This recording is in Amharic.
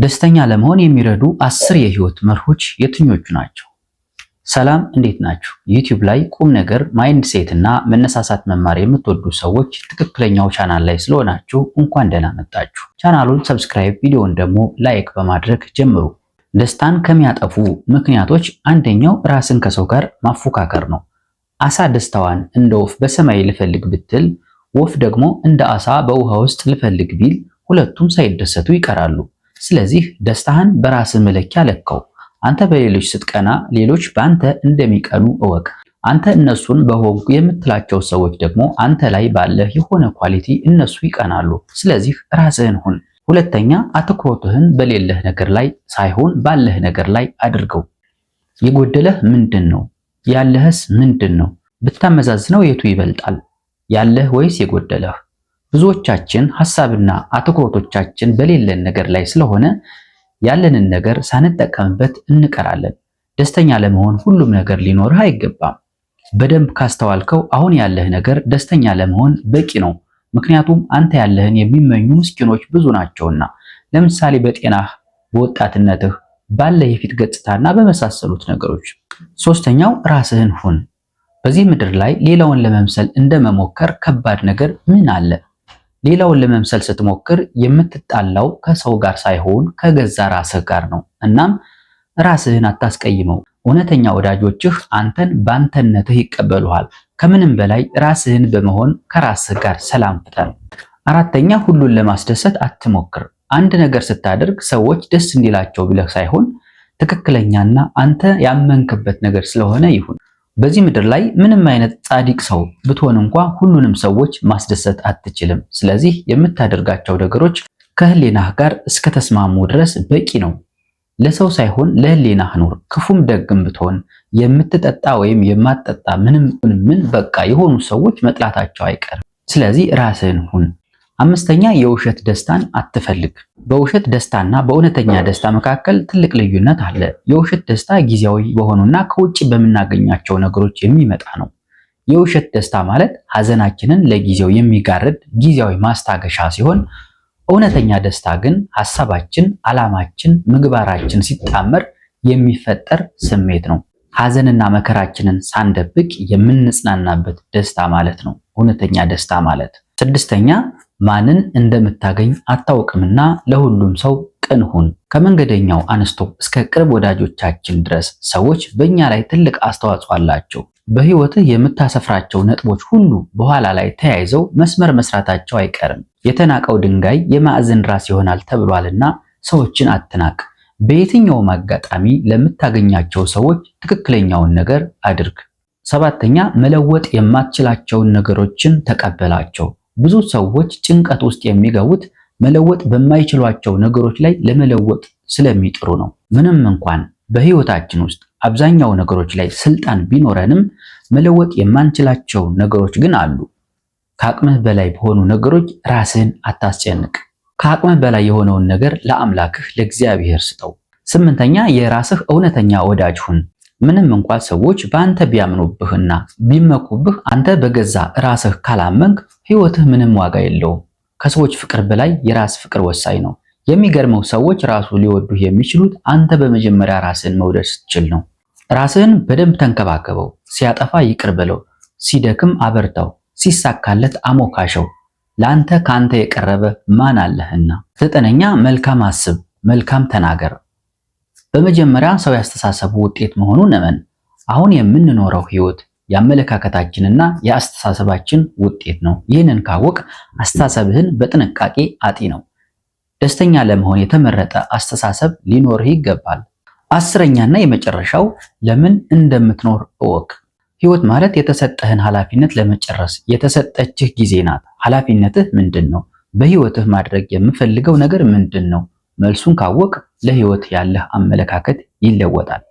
ደስተኛ ለመሆን የሚረዱ 10 የህይወት መርሆች የትኞቹ ናቸው? ሰላም፣ እንዴት ናችሁ? ዩቲዩብ ላይ ቁም ነገር፣ mindset እና መነሳሳት መማር የምትወዱ ሰዎች ትክክለኛው ቻናል ላይ ስለሆናችሁ እንኳን ደህና መጣችሁ። ቻናሉን subscribe፣ ቪዲዮውን ደግሞ like በማድረግ ጀምሩ። ደስታን ከሚያጠፉ ምክንያቶች አንደኛው ራስን ከሰው ጋር ማፎካከር ነው። አሳ ደስታዋን እንደ ወፍ በሰማይ ልፈልግ ብትል፣ ወፍ ደግሞ እንደ አሳ በውሃ ውስጥ ልፈልግ ቢል ሁለቱም ሳይደሰቱ ይቀራሉ። ስለዚህ ደስታህን በራስህ መለኪያ ለካው። አንተ በሌሎች ስትቀና ሌሎች በአንተ እንደሚቀኑ እወቅ። አንተ እነሱን በሆንኩ የምትላቸው ሰዎች ደግሞ አንተ ላይ ባለህ የሆነ quality እነሱ ይቀናሉ። ስለዚህ ራስህን ሁን። ሁለተኛ፣ አትኩሮትህን በሌለህ ነገር ላይ ሳይሆን ባለህ ነገር ላይ አድርገው። የጎደለህ ምንድን ነው? ያለህስ ምንድን ነው? ብታመዛዝነው የቱ ይበልጣል? ያለህ ወይስ የጎደለህ? ብዙዎቻችን ሐሳብና አትኩሮቶቻችን በሌለን ነገር ላይ ስለሆነ ያለንን ነገር ሳንጠቀምበት እንቀራለን። ደስተኛ ለመሆን ሁሉም ነገር ሊኖርህ አይገባም። በደንብ ካስተዋልከው አሁን ያለህ ነገር ደስተኛ ለመሆን በቂ ነው። ምክንያቱም አንተ ያለህን የሚመኙ ምስኪኖች ብዙ ናቸውና። ለምሳሌ በጤናህ፣ በወጣትነትህ፣ ባለህ የፊት ገጽታና በመሳሰሉት ነገሮች። ሶስተኛው፣ ራስህን ሁን። በዚህ ምድር ላይ ሌላውን ለመምሰል እንደመሞከር ከባድ ነገር ምን አለ? ሌላውን ለመምሰል ስትሞክር የምትጣላው ከሰው ጋር ሳይሆን ከገዛ ራስህ ጋር ነው። እናም ራስህን አታስቀይመው። እውነተኛ ወዳጆችህ አንተን ባንተነትህ ይቀበሉሃል። ከምንም በላይ ራስህን በመሆን ከራስህ ጋር ሰላም ፍጠር። አራተኛ፣ ሁሉን ለማስደሰት አትሞክር። አንድ ነገር ስታደርግ ሰዎች ደስ እንዲላቸው ብለህ ሳይሆን ትክክለኛና አንተ ያመንክበት ነገር ስለሆነ ይሁን። በዚህ ምድር ላይ ምንም አይነት ጻድቅ ሰው ብትሆን እንኳ ሁሉንም ሰዎች ማስደሰት አትችልም። ስለዚህ የምታደርጋቸው ነገሮች ከህሊናህ ጋር እስከተስማሙ ድረስ በቂ ነው። ለሰው ሳይሆን ለህሊናህ ኑር። ክፉም ደግም ብትሆን፣ የምትጠጣ ወይም የማትጠጣ፣ ምንም ምን፣ በቃ የሆኑ ሰዎች መጥላታቸው አይቀርም። ስለዚህ ራስህን ሁን። አምስተኛ፣ የውሸት ደስታን አትፈልግ። በውሸት ደስታና በእውነተኛ ደስታ መካከል ትልቅ ልዩነት አለ። የውሸት ደስታ ጊዜያዊ በሆኑና ከውጭ በምናገኛቸው ነገሮች የሚመጣ ነው። የውሸት ደስታ ማለት ሀዘናችንን ለጊዜው የሚጋርድ ጊዜያዊ ማስታገሻ ሲሆን፣ እውነተኛ ደስታ ግን ሀሳባችን፣ ዓላማችን፣ ምግባራችን ሲጣመር የሚፈጠር ስሜት ነው። ሀዘንና መከራችንን ሳንደብቅ የምንጽናናበት ደስታ ማለት ነው እውነተኛ ደስታ ማለት። ስድስተኛ፣ ማንን እንደምታገኝ አታውቅምና ለሁሉም ሰው ቅን ሁን። ከመንገደኛው አንስቶ እስከ ቅርብ ወዳጆቻችን ድረስ ሰዎች በእኛ ላይ ትልቅ አስተዋጽኦ አላቸው። በህይወትህ የምታሰፍራቸው ነጥቦች ሁሉ በኋላ ላይ ተያይዘው መስመር መስራታቸው አይቀርም። የተናቀው ድንጋይ የማዕዘን ራስ ይሆናል ተብሏልና ሰዎችን አትናቅ። በየትኛውም አጋጣሚ ለምታገኛቸው ሰዎች ትክክለኛውን ነገር አድርግ። ሰባተኛ፣ መለወጥ የማትችላቸውን ነገሮችን ተቀበላቸው። ብዙ ሰዎች ጭንቀት ውስጥ የሚገቡት መለወጥ በማይችሏቸው ነገሮች ላይ ለመለወጥ ስለሚጥሩ ነው። ምንም እንኳን በህይወታችን ውስጥ አብዛኛው ነገሮች ላይ ስልጣን ቢኖረንም መለወጥ የማንችላቸው ነገሮች ግን አሉ። ከአቅምህ በላይ በሆኑ ነገሮች ራስህን አታስጨንቅ። ከአቅምህ በላይ የሆነውን ነገር ለአምላክህ ለእግዚአብሔር ስጠው። ስምንተኛ፣ የራስህ እውነተኛ ወዳጅ ሁን። ምንም እንኳን ሰዎች በአንተ ቢያምኑብህና ቢመኩብህ አንተ በገዛ ራስህ ካላመንክ ህይወትህ ምንም ዋጋ የለውም። ከሰዎች ፍቅር በላይ የራስ ፍቅር ወሳኝ ነው። የሚገርመው ሰዎች ራሱ ሊወዱህ የሚችሉት አንተ በመጀመሪያ ራስህን መውደድ ስትችል ነው። ራስህን በደንብ ተንከባከበው። ሲያጠፋ ይቅር በለው፣ ሲደክም አበርታው፣ ሲሳካለት አሞካሸው። ለአንተ ከአንተ የቀረበ ማን አለህና? ዘጠነኛ፣ መልካም አስብ፣ መልካም ተናገር። በመጀመሪያ ሰው ያስተሳሰቡ ውጤት መሆኑን እመን። አሁን የምንኖረው ህይወት የአመለካከታችንና የአስተሳሰባችን ውጤት ነው። ይህንን ካወቅ አስተሳሰብህን በጥንቃቄ አጢነው። ደስተኛ ለመሆን የተመረጠ አስተሳሰብ ሊኖርህ ይገባል። አስረኛና የመጨረሻው፣ ለምን እንደምትኖር እወቅ። ህይወት ማለት የተሰጠህን ኃላፊነት ለመጨረስ የተሰጠችህ ጊዜ ናት። ኃላፊነትህ ምንድን ነው? በህይወትህ ማድረግ የምፈልገው ነገር ምንድን ነው? መልሱን ካወቅ ለህይወት ያለህ አመለካከት ይለወጣል።